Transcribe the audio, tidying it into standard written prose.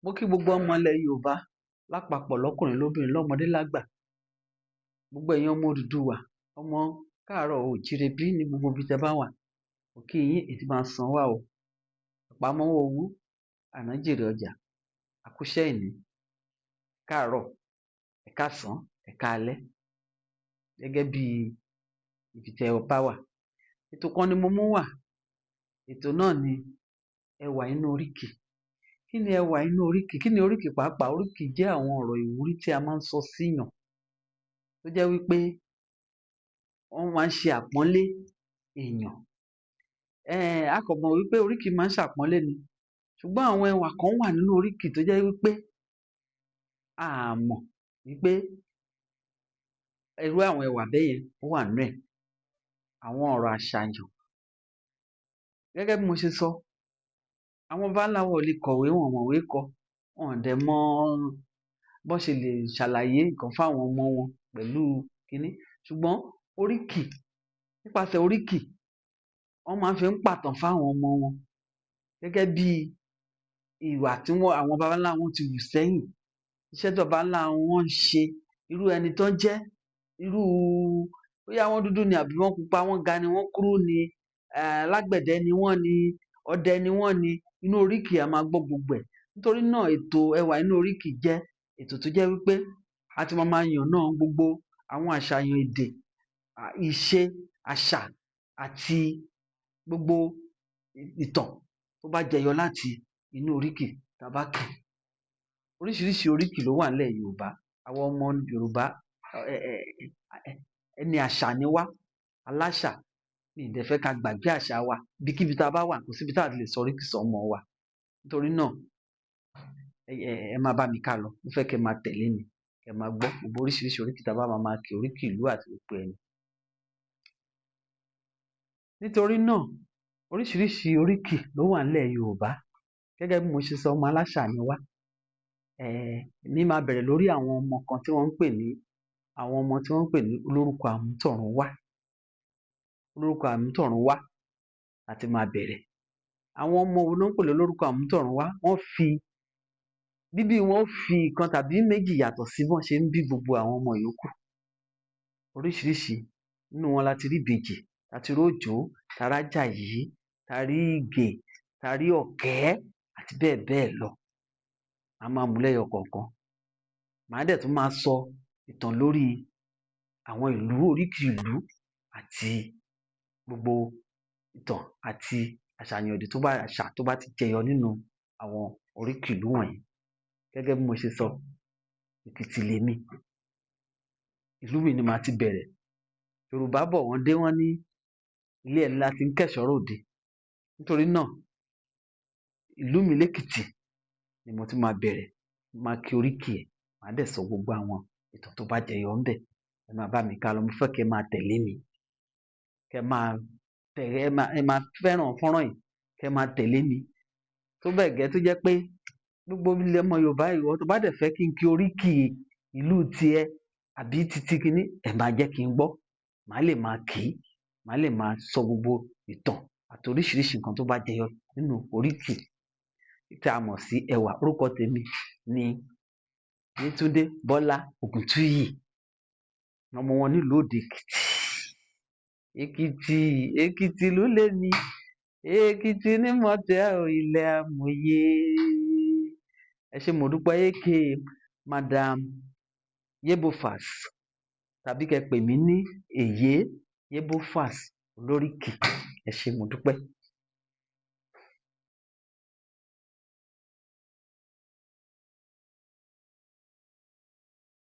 Mo kí gbogbo ọmọ ilẹ̀ Yorùbá lápapọ̀, lọ́kùnrin, lóbìnrin, lọ́mọdé, lágbà, gbogbo ẹ̀yin ọmọ Odùduwà, ọmọ káàárọ̀ oòjíire bí ní gbogbo ibi tẹ́ bá wà. Mo kí yín. Ètí máa san wá o, àpamọ́wọ́ owó ànájèrè ọjà, àkúṣẹ́ ìní. Káàárọ̀, ẹ káàsán, ẹ káalẹ́, gẹ́gẹ́ bí ibi tẹ́ ẹ bá wà. Ètò kan ni mo mú wá. Ètò náà ni ẹwà inú oríkì. Kí ni ẹwà inú oríkì? Kí ni oríkì pàápàá? Oríkì jẹ́ àwọn ọ̀rọ̀ ìwúrí tí a máa ń sọ síyàn, tó jẹ́ wípé wọ́n máa ń ṣe àpọ́nlé èèyàn. A kò mọ̀ wípé oríkì máa ń ṣàpọ́nlé ni, ṣùgbọ́n àwọn ẹwà kan wà nínú oríkì tó jẹ́ wípé a mọ̀ wípé irú àwọn ẹwà bẹ́yẹn ó wà nínú ẹ̀, àwọn ọ̀rọ̀ àṣàyàn. Gẹ́gẹ́ bí mo ṣe sọ, àwọn baba ńlá wa ò lè kọ̀wé, wọn ò mọ̀wé kọ, wọn ò dẹ̀ mọ bọ́n ṣe lè ṣàlàyé nǹkan fáwọn ọmọ wọn pẹ̀lú kinní. Ṣùgbọ́n oríkì, nípasẹ̀ oríkì, wọ́n máa ń fi ń pàtàn fáwọn ọmọ wọn gẹ́gẹ́ bí ìwà tí wọ́n, àwọn baba ńlá wọn ti hù sẹ́yìn, iṣẹ́ tí baba ńlá wọn ń ṣe, irú ẹni tán jẹ́, irú bóyá wọ́n dúdú ni àbí wọ́n pupa, wọ́n ga ni, wọ́n kúrú ni, alágbẹ̀dẹ ni wọ́n ni, ọdẹ ni wọ́n ni, inú oríkì a máa gbọ́ gbogbo ẹ̀. Nítorí náà, ètò ẹwà inú oríkì jẹ́ ètò tó jẹ́ wípé a ti máa máa yànnà gbogbo àwọn àṣàyàn èdè, ìṣe, àṣà àti gbogbo ìtàn tó bá jẹyọ láti inú oríkì tá a bá kì. Oríṣiríṣi oríkì ló wà nílẹ̀ Yorùbá. Àwọn ọmọ Yorùbá, ẹni àṣà ni wá, aláṣà. Mi ì dẹ̀ fẹ́ ká gbàgbé àṣà wa. Ibikíbi tá a bá wà, kò síbi tá a lè sọ oríkì sọ́mọ wa. Nítorí náà, ẹ máa bá mi ká lọ. Mo fẹ́ kẹ́ máa tẹ̀lé mi, kẹ́ máa gbọ́ gbogbo oríṣiríṣi oríkì tá a bá máa máa kì, oríkì ìlú àti gbogbo ẹni. Nítorí náà, oríṣiríṣi oríkì ló wà nílẹ̀ Yorùbá. Gẹ́gẹ́ bí mo ṣe sọ, ọmọ aláṣà ni wá. Èmi máa bẹ̀rẹ̀ lórí àwọn ọmọ kan tí wọ́n ń pè ní, àwọn ọmọ tí wọ́n ń pè ní olórúkọ àmútọ̀runwá. Olórúkọ àmútọ̀runwá láti máa bẹ̀rẹ̀. Àwọn ọmọ wo ló ń pè ní olórúkọ àmútọ̀runwá? Wọ́n fi bíbí wọn fi ìkan tàbí méjì yàtọ̀ sí bọ́n ṣe ń bí gbogbo àwọn ọmọ yòókù. Oríṣiríṣi nínú wọn la ti rí ìbejì, la ti rí Òjó, ta rí Àjàyí, ta rí Ìgè, ta rí Ọ̀kẹ́ àti bẹ́ẹ̀ bẹ́ẹ̀ lọ. A máa mú lẹ́yọ kọ̀ọ̀kan. Màá dẹ̀ tún máa sọ ìtàn lórí àwọn ìlú, oríkì ìlú àti gbogbo ìtàn àti àṣàyàn èdè tó bá, àṣà tó bá ti jẹyọ nínú àwọn oríkì ìlú wọ̀nyí. Gẹ́gẹ́ bí mo ṣe sọ, Èkìtì lèmi. Ìlú mi ni màá ti bẹ̀rẹ̀. Yorùbá bọ̀, wọ́n dé, wọ́n ní ilé ẹni la ti ń kẹ́ṣọ̀ọ́ ròde. Nítorí náà, ìlú mi lÉkìtì ni mo ti máa bẹ̀rẹ̀. Mo máa kí oríkì ẹ̀, màá dẹ̀ sọ gbogbo àwọn ìtàn tó bá jẹyọ ńbẹ̀. Ẹ máa bá mi ká lọ. Mo fẹ́ kẹ́ máa tẹ̀lé mi, kẹ́ máa tẹ̀lé, ẹ máa fẹ́ràn fọ́nrán yìí, kẹ́ máa tẹ̀lé mi tó bẹ́ẹ̀ gẹ́ tó jẹ́ pé gbogbo ilẹ̀ ọmọ Yorùbá. Ìwọ tó bá dẹ̀ fẹ́ kí n kí oríkì ìlú tiẹ̀ àbí titi kiní, ẹ máa jẹ́ kí n gbọ́, màá lè máa kì í, màá lè máa sọ gbogbo ìtàn àti oríṣiríṣi nǹkan tó bá jẹyọ nínú oríkì tí a mọ̀ sí ẹwà. Orúkọ tèmi ni Yétúndé Bọ́lá Ògúntúyì, ọmọ wọn nílùú Òde Èkìtì. Èkìtì, Èkìtì ló lé mi, Èkìtì ní mọ̀tẹ́ ò, ilẹ̀ amòye. Ẹ ṣé, mo dúpẹ́. Aka Madam Yebofas, tàbí kẹ́ pè mí ní Èyé Yebofas Olóríkì. Ẹ ṣé, mo dúpẹ́.